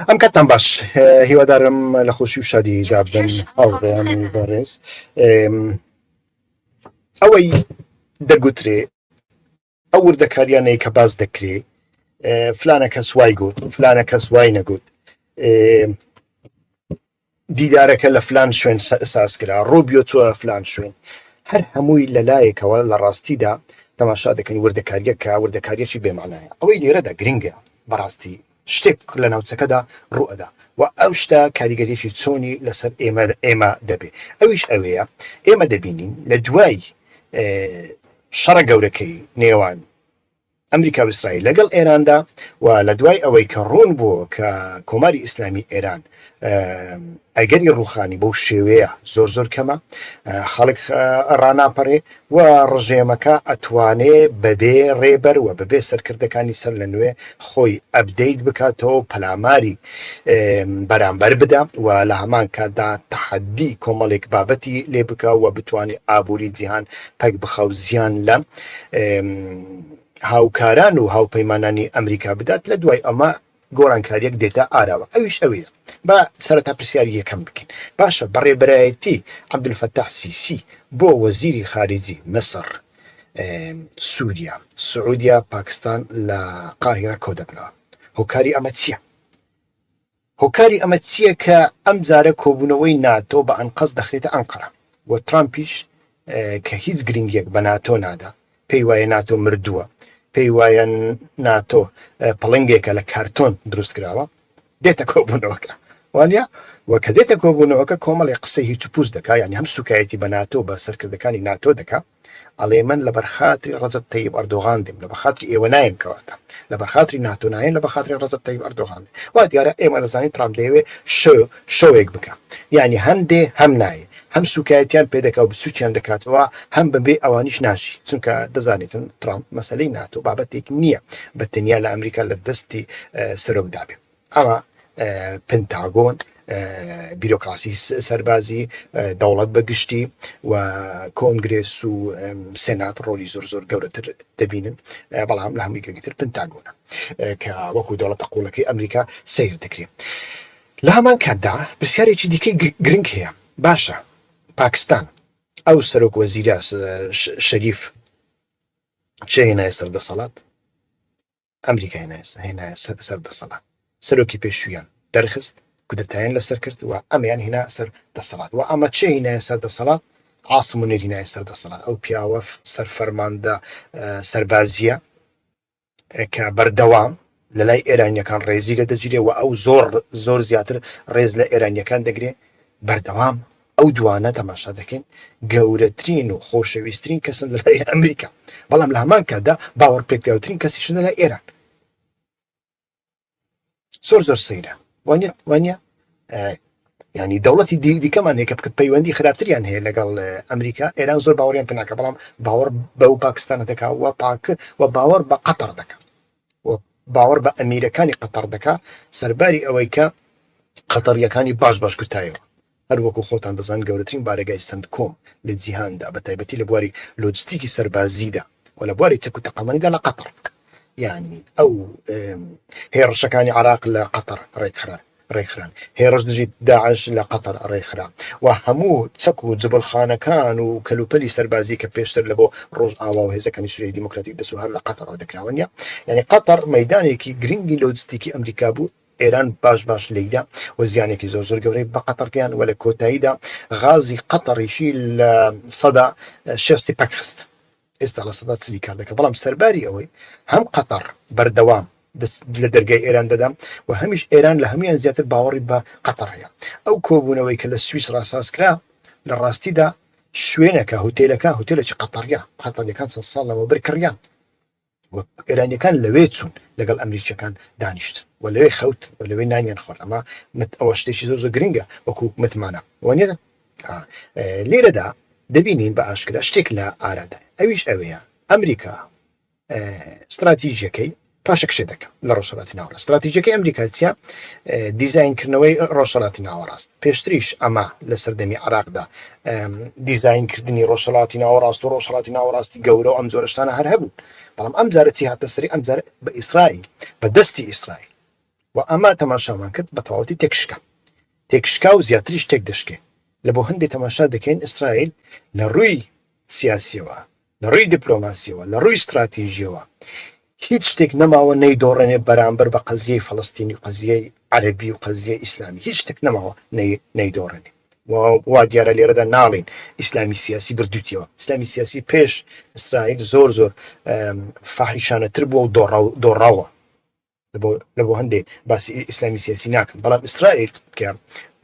ئەم کاتتان باش هیوادارم لە خۆشی و شادی دابن هاوڕێیانی بەڕێز ئەوەی دەگوترێ ئەو وردەکاریانەی کە باس دەکرێ فلانە کەس وای گوت فلانە کەس وای نەگوت دیدارەکە لە فلان شوێن ساز کرا، ڕوبیۆ چووە فلان شوێن، هەر هەمووی لە لایەکەوە لە ڕاستیدا تەماشا دەکەین وردەکارییەکە وردەکارییەکی بێ مانایە. ئەوەی لێرەدا گرنگە بەڕاستی شتێک لە ناوچەکەدا ڕوو ئەدا و ئەو شتە کاریگەرییەکی چۆنی لەسەر ئێمە ئێمە دەبێ ئەویش ئەوەیە ئێمە دەبینین لە دوای شەڕە گەورەکەی نێوان ئەمریکا و ئیسرائیل لەگەڵ ئێراندا و لە دوای ئەوەی کە ڕوون بووە کە کۆماری ئیسلامی ئێران ئەگەری ڕووخانی بەو شێوەیە زۆر زۆر کەمە، خەڵک ڕاناپەڕێ و ڕژێمەکە ئەتوانێ بەبێ ڕێبەر و بەبێ سەرکردەکانی سەر لە نوێ خۆی update بکاتەوە و پەلاماری بەرامبەر بدا و لە هەمان کاتدا تەحەدی کۆمەڵێک بابەتی لێ بکا و بتوانێ ئابووری جیهان پەک بخا و زیان لە هاوکاران و هاوپەیمانانی ئەمریکا بدات، لە دوای ئەمە گۆڕانکارییەک دێتە ئاراوە، ئەویش ئەوەیە با سەرەتا پرسیاری یەکەم بکەین، باشە بە ڕێبەرایەتی عەبدولفەتاح سیسی بۆ وەزیری خاریجی میسڕ، سوریا، سعودیا، پاکستان لە قاهیرە کۆدەبنەوە، هۆکاری ئەمە چییە؟ هۆکاری ئەمە چییە کە ئەمجارە کۆبوونەوەی ناتۆ بە ئەنقەست دەخرێتە ئەنقەرە و ترامپیش کە هیچ گرنگیەک بە ناتۆ نادا، پێی وایە ناتۆ مردووە، پێی وایە ناتۆ پڵنگێکە لە کارتۆن دروست کراوە، دێتە کۆبوونەوەکە وانە و کە دێتە کۆبوونەوەکە کۆمەڵی قسەی هیچ و پوچ دەکا، یعنی هەم سوکایەتی بە ناتۆ بە سەرکردەکانی ناتۆ دەکا، ئەڵێ من لەبەر خاتری ڕەجەب تەیب ئەردۆغان دێم، لەبەر خاتری ئێوە نایەم کەواتە لەبەر خاتری ناتۆ نایەم لەبەر خاتری ڕەجەب تەیب ئەردۆغان دێم. وا دیارە ئێمە دەزانین ترامپ دەیەوێ شۆ شۆوێک بکا یانی هەم دێ هەم نایێ هەم سوکایەتیان پێ دەکا و بچوکیان دەکاتەوە هەم بەبێ ئەوانیش ناژی چونکە دەزانیتن ترامپ مەسەلەی ناتۆ بابەتێک نییە بە تەنیا لە ئەمریکا لە دەستی سەرۆکدا بێ. ئەمە پنتاگۆن، بیرۆکراسی سەربازی، دەوڵەت بە گشتی و کۆنگرێس و سێنات ڕۆلی زۆر زۆر گەورەتر دەبینن، بەڵام لە هەمووی گرنگتر پنتاگۆنە کە وەکو دەوڵەتە قوڵەکەی ئەمریکا سەیر دەکرێت. لە هەمان کاتدا پرسیارێکی دیکەی گرنگ هەیە، باشە پاکستان ئەو سەرۆک وەزیرە شەریف چێ هێنایە سەر دەسەڵات؟ ئەمریکا هێنایە سەر دەسەڵات، سەرۆکی پێشوویان دەرخست، کودەتایان لەسەر کرد و ئەمەیان هێنا سەر دەسەڵات و ئەمە چێ هینایە سەر دەسەڵات؟ عاسم مونیر هینایە سەر دەسەڵات، ئەو پیاوە سەرفەرماندە سەربازییە کە بەردەوام لە لای ئێرانیەکان ڕێزی لێ دەگیرێ و ئەو زۆر زۆر زیاتر ڕێز لە ئێرانیەکان دەگرێ، بەردەوام ئەو دوانە تەماشا دەکەین گەورەترین و خۆشەویسترین کەسن لە لای ئەمریکا، بەڵام لە هەمان کاتدا باوەڕپێکراوترین کەسیشن لە لای ئێران. زۆر زۆر سەیرە وانە وانە ینی دەوڵەتی دیکەمان هەیە کە پەیوەندی خراپتریان هەیە لەگەڵ ئەمریکا ئێران زۆر باوەڕیان پێناکە بەڵام باوەڕ بەو پاکستانە دەکا و پاک و باوەڕ بە قەتەر دەکا و باوەڕ بە ئەمیرەکانی قەتەر دەکا سەرباری ئەوەی کە قەتەریەکانی باش باش کوتایەوە هەر وەکو خۆتان دەزانن گەورەترین بارەگای سەنتکۆم لە جیهاندا بە تایبەتی لە بواری لۆجستیکی سەربازیدا و لە بواری چەک و تەقەمەنیدا لە قەتەر یانی ئەو هێڕشەکانی عراق لە قەتەر ڕێکخرا ڕێکخران هێڕش دژی داعش لە قەتەر ڕێکخرا و هەموو چەک و جبڵخانەکان و کەلوپەلی سەربازی کە پێشتر لە بۆ ڕۆژئاوا و هێزەکانی سوریای دیموکراتیک دەچوو هەر لە قەتەرەوە دەکراوە نیە یعنی قەتەر مەدانێکی گرنگی لۆجستیکی ئەمریکا بوو ئێران باش باش لێیدا و زیانێکی زۆر زۆر گەورەی بە قەتەر گەیاند و لە کۆتاییدا غازی قەتەڕیشی لە 60%ی پەک خست. ئێستا 40%ی کار دەکات، بەڵام سەرباری ئەوەی هەم قەتەڕ بەردەوام لە دەرگای ئێران دەدا و هەمیش ئێران لە هەمویان زیاتر باوەڕی بە قەتەڕ هەیە. ئەو کۆبوونەوەی کە لە سویسڕا ساز کرا لە ڕاستیدا شوێنەکە هوتێلەکە هوتێلێکی قەتەڕیە، قەتەڕیەکان چەند ساڵ لەمەوبەر کڕیان. و ئێرانیەکان لەوێ چوون لەگەڵ ئەمریکیەکان دانیشتن و لەوێ خەوتن و لەوێ نانیان خوارد ئەمە ئەوە شتێکی زۆر زۆر گرنگە وەکو متمانە وانە لێرەدا دەبینین بە ئاشکرا شتێک لە ئارادا ئەویش ئەوەیە ئەمریکا استراتیژیەکەی پاشەکشێ دەکە لە ڕۆژهەڵاتی ناوەڕاست استراتیژەکەی ئەمریکا چیە دیزاینکردنەوەی ڕۆژهەڵاتی ناوەڕاست پێشتریش ئەمە لە سەردەمی عراقدا دیزاینکردنی ڕۆژهەڵاتی ناوەڕاست و ڕۆژهەڵاتی ناوەڕاستی گەورە و ئەم جۆرە شتانە هەر هەبوون بەڵام ئەم جارە چی هاتە سەری ئەم جارە بە ئیسرائیل بە دەستی ئیسرائیل. و ئەمە تەماشامان کرد بە تەواوەتی تێکشکا. تێکشکا و زیاتریش تێک دەشکێ. لە بۆ هەندێ تەماشا دەکەین ئیسرائیل لە ڕووی سیاسیەوە، لە ڕووی دیپلۆماسیەوە، لە ڕووی ستراتیژیەوە هیچ شتێک نەماوە نەیدۆڕێنێ بەرامبەر بە قەزیەی فەڵەستینی و قەزیەی عەرەبی و قەزیەی ئیسلامی هیچ شتێک نەماوە نەیدۆڕێنێ. وا دیارە لێرەدا ناڵێین ئیسلامی سیاسی بردووتیەوە. ئیسلامی سیاسی پێش ئیسرائیل زۆر زۆر فاحیشانەتر بووە و دۆڕاوە. لە بۆ هەندێ باسی ئیسلامی سیاسی ناکەم بەڵام ئیسرائیل کە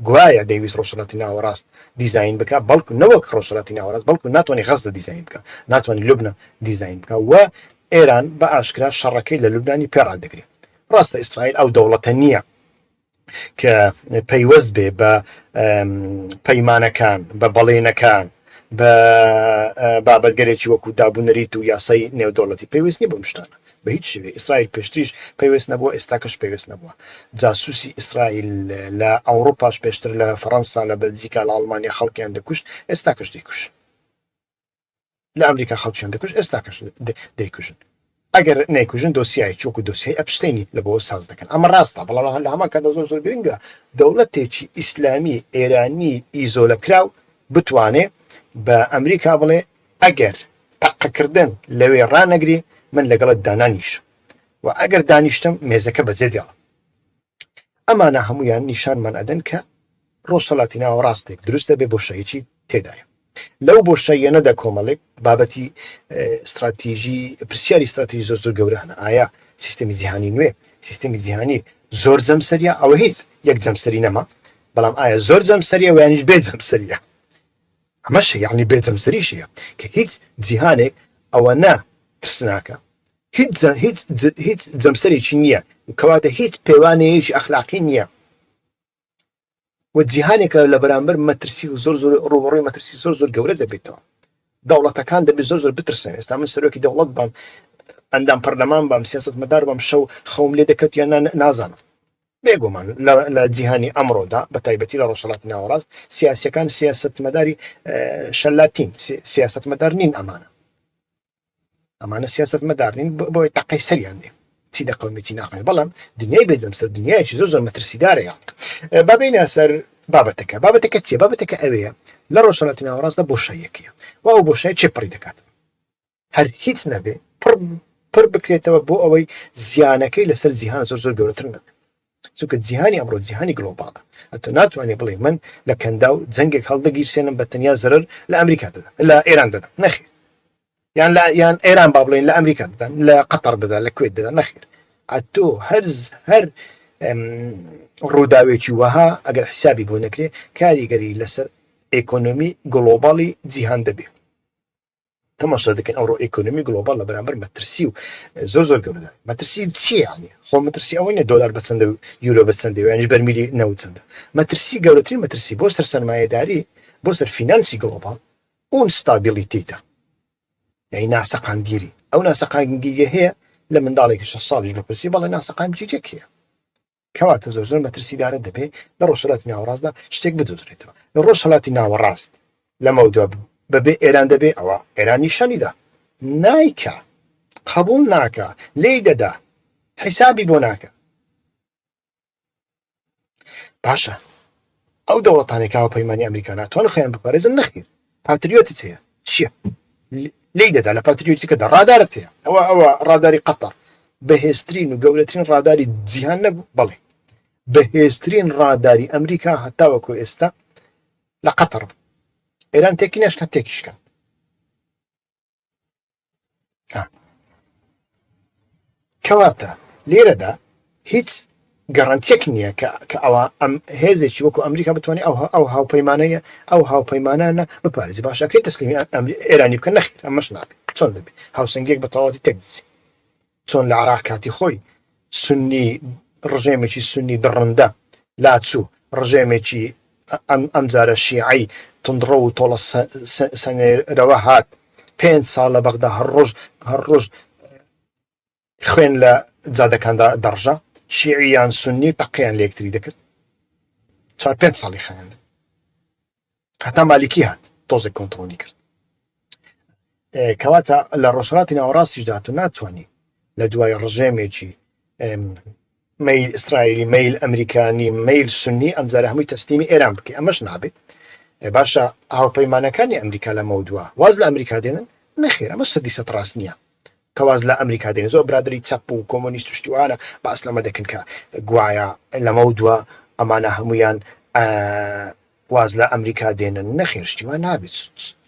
گوایە دەیویست ڕۆژهەڵاتی ناوەڕاست دیزاین بکە بەڵکو نەوەک ڕۆژهەڵاتی ناوەڕاست بەڵکو ناتوانانی غەزە دیزاین بکە ناتوانانی لوبنان دیزاین بکە و ئێران بە ئاشکرا شەڕەکەی لە لوبنانی پێڕادەگرێت ڕاستە ئیسرائیل ئەو دەوڵەتە نییە کە پەیوەست بێ بە پەیمانەکان، بە بەڵێنەکان، بە بابەتگەلێکی وەکو دابونەریت و یاسای نێودەوڵەتی پەیوەست نییە بەم شتانە بە هیچ شێوەیەک. ئیسرائیل پێشتریش پەیوەست نەبووە، ئێستاکەش پەیوەست نەبووە. جاسوسی ئیسرائیل لە ئەوڕوپاش پێشتر لە فەڕەنسا، لە بەلجیکا، لە ئەڵمانیا خەڵکیان دەکوشت، ئێستاکەش دەیکوژن. لە ئەمریکا خەڵکیان دەکوشت ئێستاکەش دەیکوژن ئەگەر نەیکوژن دۆسیایەکی وەکو دۆسیای ئەپشتەینی لە بۆ ساز دەکەن ئەمە ڕاستە بەڵام لە هەمان کاتدا زۆر زۆر گرنگە دەوڵەتێکی ئیسلامی ئێرانی ئیزۆلەکراو بتوانێ بە ئەمریکا بڵێ ئەگەر تەقەکردن لەوێ ڕانەگری من لەگەڵت دانانیشم و ئەگەر دانیشتم مێزەکە بەجێ دێڵم ئەمانە هەموویان نیشانمان ئەدەن کە ڕۆژهەڵاتی ناوەڕاستێک دروست دەبێ بۆشاییی تێدایە. لەو بۆشاییانەدا کۆمەڵێک بابەتی ستراتیژی، پرسیاری ستراتیژی زۆر زۆر گەورە هەن. ئایا سیستەمی جیهانی نوێ، سیستەمی جیهانی زۆر جەمسەریە؟ ئەوە هیچ یەک جەمسەری نەما، بەڵام ئایا زۆر جەمسەریە ویانیش بێ جەمسەریە؟ ئەمەش یەعنی بێ جەمسەریش هەیە کە هیچ جیهانێک ئەوەنە ترسناکە هیچ هیچ هیچ جەمسەرێکی نییە کەواتە هیچ پێوانەیەکی ئەخلاقی نییە و جیهانێکە لە بەرامبەر مەترسی و زۆر زۆر ڕووبەڕووی مەترسی زۆر زۆر گەورە دەبێتەوە دەوڵەتەکان دەبێت زۆر زۆر بترسن ئێستا من سەرۆکی دەوڵەت بام ئەندام پەرلەمان بام سیاستمەدار بام شەو خەوم لێ دەکەوت یان نازانم بێگومان لە جیهانی ئەمڕۆدا بە تایبەتی لە ڕۆژهەڵاتی ناوەڕاست سیاسیەکان سیاستمەداری شەلاتین سیاستمەدار نین ئەمانە ئەمانە سیاستمەدار نین بۆی تەقەی سەریان دێ چی دەقەومێ چی ناقەومێ بەڵام دنیای بێ جەمسەر دنیایەکی زۆر زۆر مەترسیدارە یان با بێینە سەر بابەتەکە بابەتەکە چییە بابەتەکە ئەوەیە لە ڕۆژهەڵاتی ناوەڕاستدا بۆشاییەکەیە و ئەو بۆشایی چێ پڕی دەکات هەر هیچ نەبێ پڕ پڕ بکرێتەوە بۆ ئەوەی زیانەکەی لەسەر جیهان زۆر زۆر گەورەتر نەبێت چونکە جیهانی ئەمڕۆ جیهانی global ە ئەتۆ ناتوانێ بڵێ من لە کەنداو جەنگێک هەڵدەگیرسێنم بە تەنیا زەرەر لە ئەمریکا دەدەم لە ئێران دەدەم نەخێر یان لە یان ئێران با بڵێن لە ئەمریکا دەدەن لە قەتەر دەدا لە کوێت دەدا نەخێر ئەتۆ هەر هەر ڕووداوێکی وەها ئەگەر حیسابی بۆ نەکرێ کاریگەری لەسەر ئێکۆنۆمی global ی جیهان دەبێ تەماشا دەکەین ئەوڕۆ ئێکۆنۆمی global لە بەرامبەر مەترسی و زۆر زۆر گەورەدا مەترسی چییە یعنی خۆ مەترسی ئەوە نیە دۆلار بە چەندە و یورۆ بە چەندە و یانیش بەرمیلی نەوت چەندە مەترسی گەورەترین مەترسی بۆ سەر سەرمایەداری بۆ سەر فینانسی global instability تە یعنی ناسەقامگیری ئەو ناسەقامگیریە هەیە لە منداڵێکی 6 ساڵیش بپرسی بەڵێ ناسەقامگیریەک هەیە کەواتە زۆر زۆر مەترسیدارە دەبێ لە ڕۆژهەلاتی ناوەڕاستدا شتێک بدۆزرێتەوە. لە ڕۆژهەلاتی ناوەڕاست لەمەودوا بەبێ ئێران دەبێ ئەوە ئێران نیشانی دا نایکا قەبوڵ ناکا لێی دەدا حیسابی بۆ ناکا. باشە ئەو دەوڵەتانەی کە هاوپەیمانی ئەمریکا ناتوانن خۆیان بپارێزن نەخێر پاتریۆتت هەیە چییە لێی دەدا لە پاتریۆتەکەدا ڕادارت هەیە ئەوە ئەوە ڕاداری قەتەر بەهێزترین و گەورەترین ڕاداری جیهان نەبوو بەڵێ بەهێزترین ڕاداری ئەمریکا هەتاوەکو ئێستا لە قەتەر بوو ئێران تێکی نەشکان تێکیشکان کەواتە لێرەدا هیچ گەڕەنتیەک نییە کە کە ئەوە ئەم هێزێکی وەکو ئەمریکا بتوانێت ئەو ئەو هاوپەیمانەیە ئەو هاوپەیمانانە بپارێزی باش ئەکرێت تەسلیمی ئێرانی بکەن نەخیر ئەمەش نابێت چۆن دەبێت هاوسەنگیەک بە تەواوەتی تێک دەچێت چۆن لە عراق کاتی خۆی سنی ڕژێمێکی سنی دڕندە لاچوو ڕژێمێکی ئەم ئەمجارە شیعەی توندڕەو و تۆڵە سەنێرەوە هات پێنج ساڵ لە بەغدا هەر ڕۆژ هەر ڕۆژ خوێن لە جادەکاندا دەڕژا شیعی یان سنی تەقیان لە یەکتری دەکرد چوار پێنج ساڵی خایاند هەتا مالیکی هات تۆزێک کۆنتڕۆلی کرد کەواتە لە ڕۆژهەڵاتی ناوەڕاستیشدا تۆ ناتوانانی لە دوای ڕژێمێکی. مەیل ئیسرائیلی، مەیل ئەمریکانی، مەیل سوننی ئەمجارە هەمووی تەسلیمی ئێران بکەی، ئەمەش نابێ. باشە هاوپەیمانەکانی ئەمریکا لەمەودوا واز لە ئەمریکا دێنن؟ نەخێر ئەمە سەدی سەد ڕاست نییە کە واز لە ئەمریکا دێنن. زۆر برادەری چەپ و کۆمۆنیست و شتی وانە باس لەمە دەکەن کە گوایە لەمەودوا ئەمانە هەموویان واز لە ئەمریکا دێنن. نەخێر شتی وا نابێت،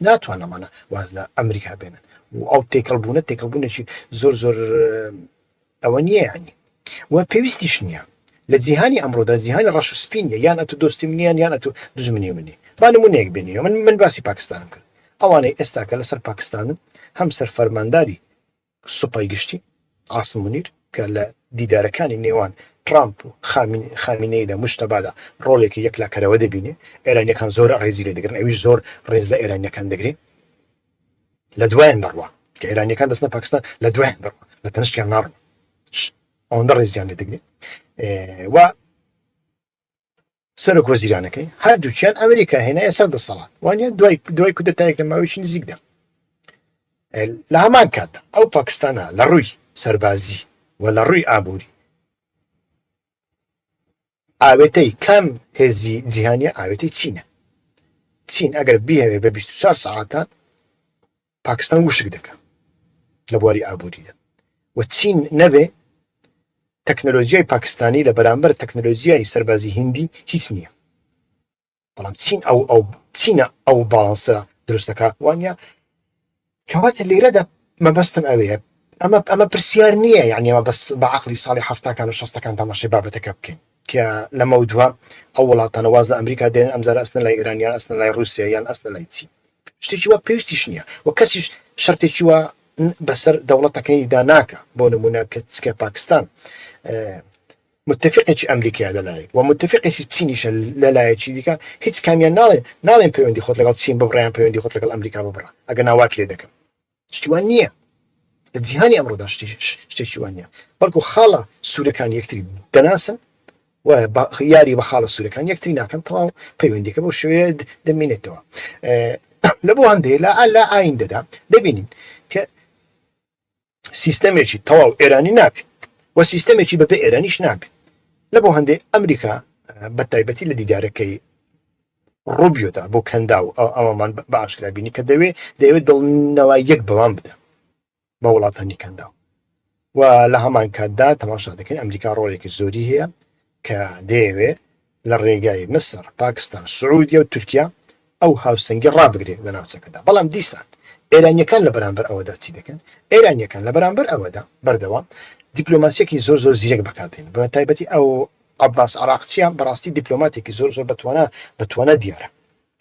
ناتوان ئەمانە واز لە ئەمریکا بێنن و ئەو تێکەڵبوونە تێکەڵبوونێکی زۆر زۆر ئەوە نییە یانی و پێویستیش نییە. لە جیهانی ئەمڕۆدا جیهانی ڕەش و سپی نییە، یان ئەتوو دۆستی منی یان یان ئەتوو دوژمنی منی. با نموونەیەک بێنینەوە، من من باسی پاکستانم کرد. ئەوانەی ئێستاکە لەسەر پاکستانن هەم سەرفەرمانداری سوپای گشتی عاسم مونیر کە لە دیدارەکانی نێوان ترامپ و خامینەیدا موجتەبادا ڕۆڵێکی یەکلاکەرەوە دەبینێ، ئێرانییەکان زۆر ڕێزی لێ دەگرن، ئەویش زۆر ڕێز لە ئێرانییەکان دەگرێ. لە دوایان دەڕوا کە ئێرانیەکان دەچنە پاکستان لە دوایان دەڕوا لە تەنشتیان ناڕۆن ئەوەندە ڕێزیان لێ دەگرێت و سەرۆک وەزیرانەکەی هەردووکیان ئەمریکا هێنایە سەر دەسەڵات وانە دوای دوای کودەتایەک لە ماوەیەکی نزیکدا لە هەمان کاتدا ئەو پاکستانە لە ڕووی سەربازی و لە ڕووی ئابووری ئاوێتەی کام هێزی جیهانیە؟ ئاوێتەی چینە. چین ئەگەر بیهەوێ بە 24 سەعاتان پاکستان وشک دەکا لە بواری ئابووریدا و چین نەبێ تەکنەلۆجیای پاکستانی لە بەرامبەر تەکنەلۆجیای سەربازی هندی هیچ نییە. بەڵام چین ئەو ئەو چینە ئەو باڵانسە دروست دەکا وانە کەواتە لێرەدا مەبەستم ئەوەیە ئەمە ئەمە پرسیار نییە یعنی ئەمە بەس بە عقلی ساڵی هەفتاکان و شەستەکان تەماشای بابەتەکە بکەین کە لەمە دووە ئەو وڵاتانە واز لە ئەمریکا دێن ئەمجارە ئەسنە لای ئێران یان ئەسنە لای رووسیا یان ئەسنە لای چین شتێکی وا پێویستیش نییە و کەسیش شەرتێکی وا بەسەر دەوڵەتەکەیدا ناکە بۆ نمونە کە چکە پاکستان متفقێکی ئەمریکایە لە لایەک و متفقێکی چینیشە لە لایەکی دیکە، هیچ کامیان ناڵێن ناڵێن پەیوەندی خۆت لەگەڵ چین ببڕە یان پەیوەندی خۆت لەگەڵ ئەمریکا ببڕە ئەگەنا وات لێ دەکەم. شتی وا نییە. لە جیهانی ئەمڕۆدا شتی شتێکی وا نییە. بەڵکو خاڵە سوورەکانی یەکتری دەناسن و یاری بە خاڵە سوورەکان یەکتری ناکەن تەواو پەیوەندیەکە بەو شێوەیە دەمێنێتەوە. لە بۆ هەندێک لە لە ئایندەدا دەبینین کە سیستەمێکی تەواو ئێرانی نابێت و سیستەمێکی بەبێ ئێرانیش نابێت. لە بۆ هەندێ ئەمریکا بە تایبەتی لە دیدارەکەی ڕوبیۆدا بۆ کەنداو ئەوەمان بە ئاشکرا بینی کە دەوێ دەیەوێت دڵنەواییەک بەوان بدە بە وڵاتانی کەنداو و لە هەمان کاتدا تەماشا دەکەین ئەمریکا ڕۆڵێکی زۆری هەیە کە دەیەوێ لە ڕێگای میسر، پاکستان، سعودیە و تورکیا ئەو هاوسەنگی ڕابگرێ لە ناوچەکەدا. بەڵام دیسان ئێرانییەکان لە بەرامبەر ئەوەدا چی دەکەن؟ ئێرانییەکان لە بەرامبەر ئەوەدا بەردەوام دیپلۆماسییەکی زۆر زۆر زیرەک بەکاردێنن، بە تایبەتی ئەو عەباس عەراقچییە بەڕاستی دیپلۆماتێکی زۆر زۆر بەتوانا بەتوانا دیارە.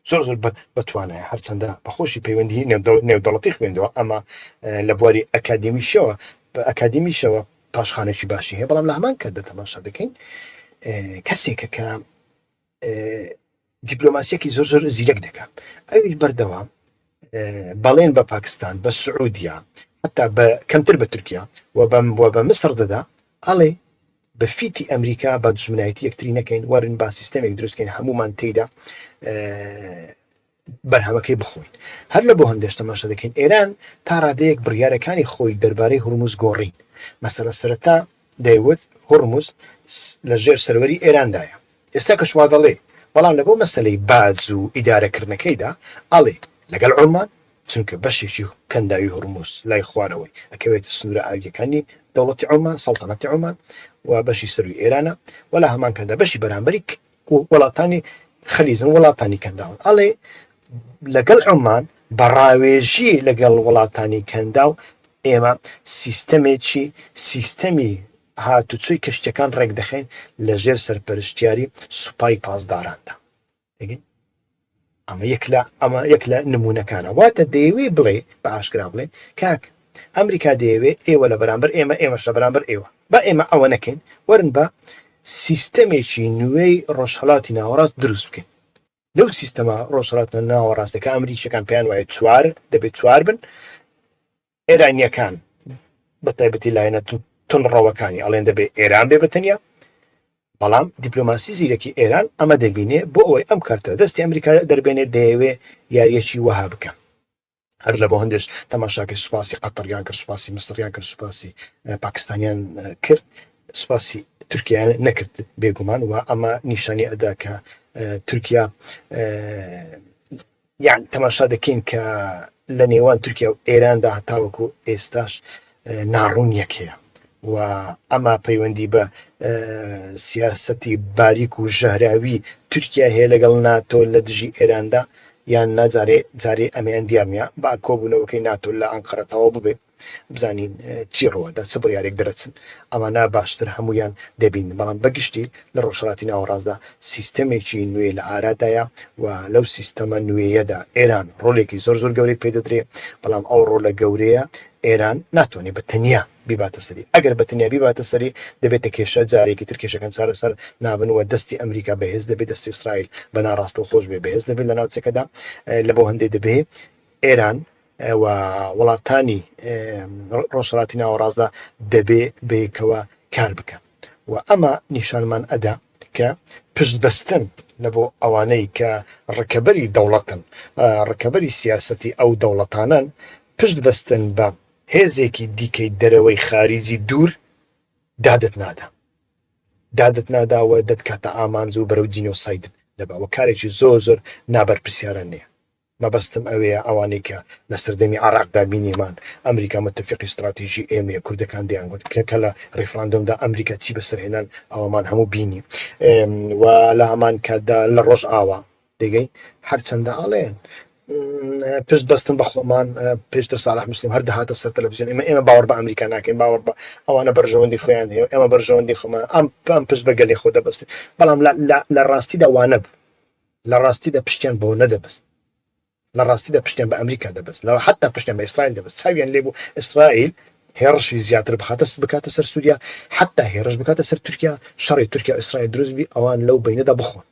زۆر زۆر بەتوانایە هەرچەندە بەخۆشی پەیوەندی نێودەوڵەتی خوێندەوە ئەمە لە بواری ئەکادیمیشەوە ئەکادیمیشەوە پاشخانێکی باشی هەیە بەڵام لە هەمان کاتدا تەماشا دەکەین کەسێکە کە دیپلۆماسیەکی زۆر زۆر زیرەک دەکات ئەویش بەردەوام بەڵێن بە پاکستان بە سعودیا حتا بە کەمتر بە تورکیا و بەم و بە مسڕ دەدا ئەڵێ بە فیتی ئەمریکا با دوژمنایەتی یەکتری نەکەین وەرن با سیستەمێک دروست کەین هەموومان تێیدا بەرهەمەکەی بخۆین هەر لە بۆ هەندێش تەماشا دەکەین ئێران تا ڕادەیەک بڕیارەکانی خۆی دەربارەی هورمز گۆڕین مەسەلە سەرەتا دەیوت هورمز لە ژێر سەروەری ئێراندایە ئێستا کەش وا دەڵێ بەڵام لە بۆ مەسەلەی باج و ئیدارەکردنەکەیدا ئەڵێ لەگەڵ عومان چونکە بەشێکی کەنداوی هورمز لای خوارەوەی ئەکەوێتە سنوورە ئاوییەکانی دەوڵەتی عومان، سەڵتەنەتی عومان، و بەشی سەرووی ئێرانە و لە هەمان کاتدا بەشی بەرامبەری وڵاتانی خەلیجن، وڵاتانی کەنداون. ئەڵێ لەگەڵ عومان بە ڕاوێژی لەگەڵ وڵاتانی کەنداو ئێمە سیستەمێکی سیستەمی هاتوچۆی کەشتیەکان ڕێکدەخەین لە ژێر سەرپەرشتیاری سوپای پاسداراندا. دەگەی؟ ئەمە یەک لە ئەمە یەک لە نمونەکانە واتە دەیەوێ بڵێ بە ئاشکرا بڵێ کاک ئەمریکا دەیەوێ ئێوە لە بەرامبەر ئێمە ئێمەش لە بەرامبەر ئێوە با ئێمە ئەوە نەکەین وەرن بە سیستەمێکی نوێی ڕۆژهەڵاتی ناوەڕاست دروست بکەین لەو سیستەمە ڕۆژهەڵات ناوەڕاستەکە ئەمریکیەکان پێیان وایە چوار دەبێت چوار بن ئێرانییەکان بە تایبەتی لایەنە توندڕەوەکانی ئەڵێن دەبێ ئێران بێ بە تەنیا، بەڵام دیپلۆماسی زیرەکی ئێران ئەمە دەبینێ بۆ ئەوەی ئەم کارتە دەستی ئەمریکا دەربێنێ دەیەوێ یاریەکی وەها بکە. هەر لە بۆ هەندێش تەماشاکەی سوپاسی قەتەریان کرد، سوپاسی میسریان کرد، سوپاسی پاکستانیان کرد. سوپاسی تورکیایان نەکرد بێگومان و ئەمە نیشانی ئەدا کە تورکیا یان تەماشا دەکەین کە لە نێوان تورکیا و ئێراندا هەتاوەکو ئێستاش ناڕوونیەک هەیە و ئەمە پەیوەندی بە سیاسەتی باریک و ژەهراوی تورکیا هەیە لەگەڵ ناتۆ لە دژی ئێراندا یان نا جارێ جارێ ئەمەیان دیار نییە با کۆبوونەوەکەی ناتۆ لە ئەنقەرە تەواو ببێ بزانین چی ڕووەدا چ بڕیارێک دەرەچن ئەمانە باشتر هەمویان دەبین بەڵام بەگشتی لە ڕۆژهەڵاتی ناوەڕاستدا سیستەمێکی نوێ لە ئارادایە و لەو سیستەمە نوێیەدا ئێران ڕۆلێکی زۆر زۆر گەورەی پێدەدرێ بەڵام ئەو ڕۆلە گەورەیە ئێران ناتوانێت بە تەنیا بیباتە سەری ئەگەر بە تەنیا بیباتە سەری دەبێتە کێشە جارێکی تر کێشەکان چارەسەر نابن و دەستی ئەمریکا بەهێز دەبێت دەستی ئیسرائیل بە ناڕاستەوخۆش بێ بەهێز دەبێت لە ناوچەکەدا لە بۆ هەندێ دەبێ ئێران و وڵاتانی ڕۆژهەڵاتی ناوەڕاستدا دەبێ بەیەکەوە کار بکەن و ئەمە نیشانمان ئەدا کە پشت بەستن لە بۆ ئەوانەی کە ڕکەبەری دەوڵەتن ڕکەبەری سیاسەتی ئەو دەوڵەتانەن پشت بەستن بە هێزێکی دیکەی دەرەوەی خاریجی دوور دادت نادا دادت نادا و دەتکاتە ئامانج و بەرەو جینۆسایدت دەبا و کارێکی زۆر زۆر نابەرپرسیارانەیە. مەبەستم ئەوەیە ئەوانەی کە لە سەردەمی عێراقدا بینیمان ئەمریکا متفقی ستراتیژی ئێمەیە کوردەکان دەیانگوت کە کە لە ڕیفراندۆمدا ئەمریکا چی بەسەر هێنان ئەوەمان هەموو بینی و لە هەمان کاتدا لە ڕۆژئاوا دەگەی هەرچەندە ئەڵێن پشت بەستن بە خۆمان پێشتر ساڵح مسلم هەر دەهاتە سەر تەلەڤزیۆن ئێمە ئێمە باوەڕ بە ئەمریکا ناکەین باوەڕ بە ئەوانە بەرژەوەندی خۆیان هەیە ئێمە بەرژەوەندی خۆمان ئەم ئەم پشت بە گەلی خۆ دەبەستن بەڵام لە ڕاستیدا وانە بوو لە ڕاستیدا پشتیان بەوە نەدەبەست لە ڕاستیدا پشتیان بە ئەمریکا دەبەست لە حتا پشتیان بە ئیسرائیل دەبەست چاویان لێ بوو ئیسرائیل هێڕشی زیاتر بخاتە بکاتە سەر سووریا حتا هێڕش بکاتە سەر تورکیا شەڕی تورکیا ئیسرائیل دروست بی ئەوان لەو بینەدا بخۆن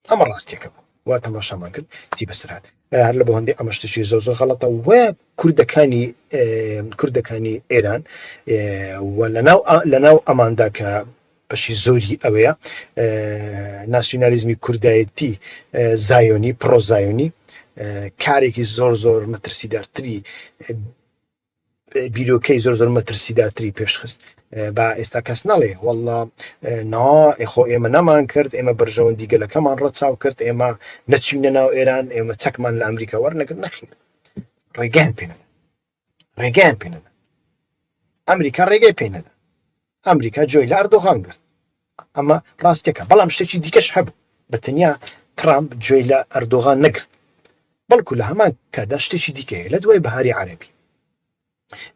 ئەمە ڕاستیەکە بوو وا تەماشامان کرد چی بەسەر هات هەر لە بۆ هەندێک ئەمە شتێکی زۆر زۆر غەڵەتە و کوردەکانی کوردەکانی ئێران و لەناو لەناو ئەماندا کە بەشی زۆری ئەوەیە ناسیونالیزمی کوردایەتی زایۆنی پرۆزایۆنی کارێکی زۆر زۆر مەترسیدارتری بیرۆکەی زۆر زۆر مەترسیدارتری پێشخست با ئێستا کەس نەڵێ والله نا خۆ ئێمە نەمان کرد ئێمە بەرژەوەندی گەلەکەمان ڕەچاو کرد ئێمە نەچوینە ناو ئێران ئێمە چەکمان لە ئەمریکا وەرنەگرت نەخیر ڕێگەیان پێ نەدا ڕێگەیان پێ نەدا ئەمریکا ڕێگەی پێ نەدا ئەمریکا جۆی لە ئەردۆغان گرت ئەمە ڕاستێکە بەڵام شتێکی دیکەش هەبوو بە تەنیا ترامپ گوێی لە ئەردۆغان نەگرت بەڵکو لە هەمان کاتدا شتێکی دیکە هەیە لە دوای بەهاری عەرەبی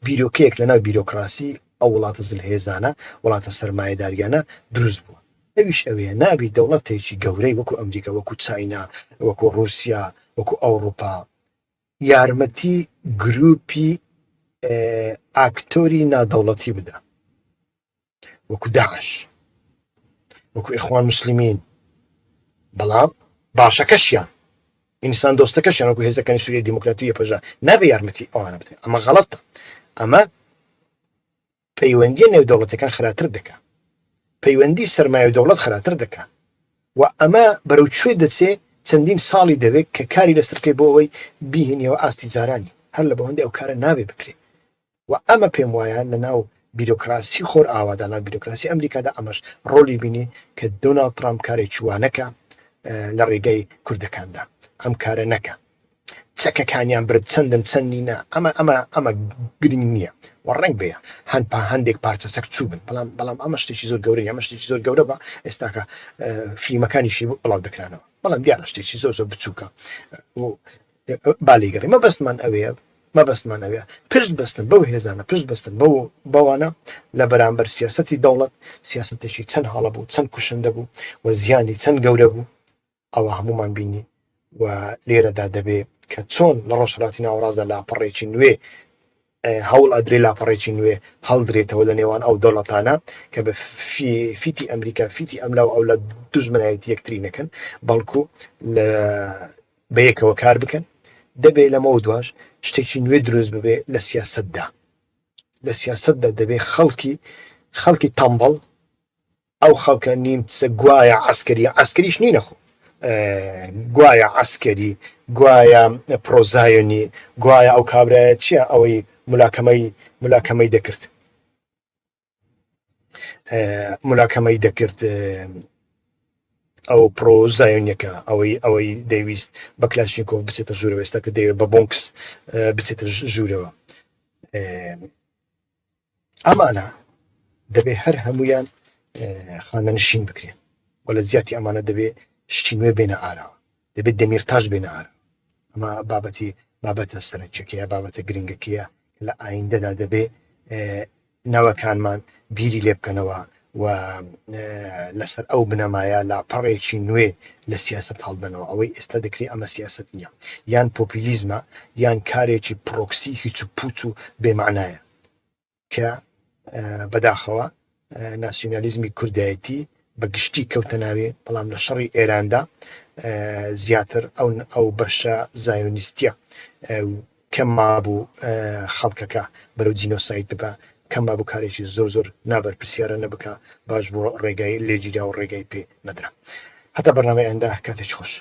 بیرۆکەیەک لەناو بیرۆکراسی ئەو وڵاتە زلهێزانە وڵاتە سەرمایەداریانە دروست بووە ئەویش ئەوەیە نابی دەوڵەتێکی گەورەی وەکو ئەمریکا وەکو چاینا وەکو ڕوسیا وەکو ئەوروپا یارمەتی گروپی ئاکتۆری نادەوڵەتی بدا وەکو داعش وەکو ئیخوان موسلمین بەڵام باشەکەشیان ئینسان دۆستەکەشیان وەکو هێزەکانی سووریای دیموکراتی و یەپەژە نابێ یارمەتی ئەوانە بدەن ئەمە غەڵەتە ئەمە پەیوەندیە نێودەوڵەتەکان خراپتر دەکا پەیوەندی سەرمایە و دەوڵەت خراپتر دەکا و ئەمە بەرەو کوێ دەچێ چەندین ساڵی دەوێت کە کاری لەسەر بکەی بۆ ئەوەی بیهێنیەوە ئاستی جارانی هەر لە بۆ هەندێ ئەو کارە نابێ بکرێ و ئەمە پێم وایە لە ناو بیرۆکراسی خۆرئاوادا، ناو بیرۆکراسی ئەمریکادا ئەمەش ڕۆڵی بینی کە دۆناڵد ترامپ کارێکی وا نەکا لە ڕێگەی کوردەکاندا ئەم کارە نەکا چەکەکانیان برد چەندن چەند نینە ئەمە ئەمە ئەمە گرنگ نییە و ڕەنگ بێ هەند پا هەندێک پارچە چەک چوو بن بەڵام بەڵام ئەمە شتێکی زۆر گەورە ئەمە شتێکی زۆر گەورە بە ئێستاکە فیلمەکانیشی بڵاو دەکرانەوە بەڵام دیارە شتێکی زۆر زۆر بچووکە با لێی گەڕێ مەبەستمان ئەوەیە مەبەستمان ئەوەیە پشت بەستن بەو هێزانە پشت بەستن بەو بەوانە لە بەرامبەر سیاسەتی دەوڵەت سیاسەتێکی چەند هەڵە بوو چەند کوشندە بوو و زیانی چەند گەورە بوو ئەوە هەمومان بینی و لێرەدا دەبێ کە چۆن لە ڕۆژهەڵاتی ناوەڕاستدا لاپەڕێکی نوێ هەوڵ ئەدرێ لاپەڕێکی نوێ هەڵدرێتەوە لە نێوان ئەو دەوڵەتانە کە بە فیتی ئەمریکا فیتی ئەملا و ئەولا دوژمنایەتی یەکتری نەکەن بەڵکو لە بەیەکەوە کار بکەن دەبێ لەمەوە دواش شتێکی نوێ دروست ببێ لە سیاسەتدا لە سیاسەتدا دەبێ خەڵکی خەڵکی تەمبەڵ ئەو خەڵکە نیمچە گوایە عەسکەری عەسکەریش نینە خۆ گوایە عەسکەری گوایە پرۆزایۆنی گوایە ئەو کابرایە چییە ئەوەی ملاکەمەی ملاکەمەی دەکرد. ملاکەمەی دەکرد ئەو پرۆ زایۆنیەکە ئەوەی ئەوەی دەیویست بە کلاشینکۆف بچێتە ژوورەوە ئێستا کە دەیەوێت بە بۆنکس بچێتە ژوورەوە ئەمانە دەبێ هەر هەمویان خانەنشین بکرێن و لە جیاتی ئەمانە دەبێ شتی نوێ بێنە ئاراوە دەبێت دەمیرتاش بێنە ئارا ئەمە بابەتی بابەتە سەرەکیەکەیە بابەتە گرنگەکەیە لە ئایندەدا دەبێ نەوەکانمان بیری لێ بکەنەوە و لەسەر ئەو بنەمایە لاپەڕێکی نوێ لە سیاسەت هەڵدەنەوە. ئەوەی ئێستا دەکرێ ئەمە سیاسەت نییە، یان پۆپیلیزمە یان کارێکی پرۆکسی هیچ و پوچ و بێ مەعنایە کە بەداخەوە ناسیونالیزمی کوردایەتی بە گشتی کەوتە ناوێ، بەڵام لە شەڕی ئێراندا زیاتر ئەو ئەو بەشە زایۆنیستیە کەم مابوو خەڵکەکە بەرەو جینۆساید ببا، کەم مابوو کارێکی زۆر زۆر نابەرپرسیارانە بکا، باش بوو ڕێگای لێگیرا و ڕێگای پێ نەدرا. هەتا بەرنامەی ئایندە کاتێکی خۆش.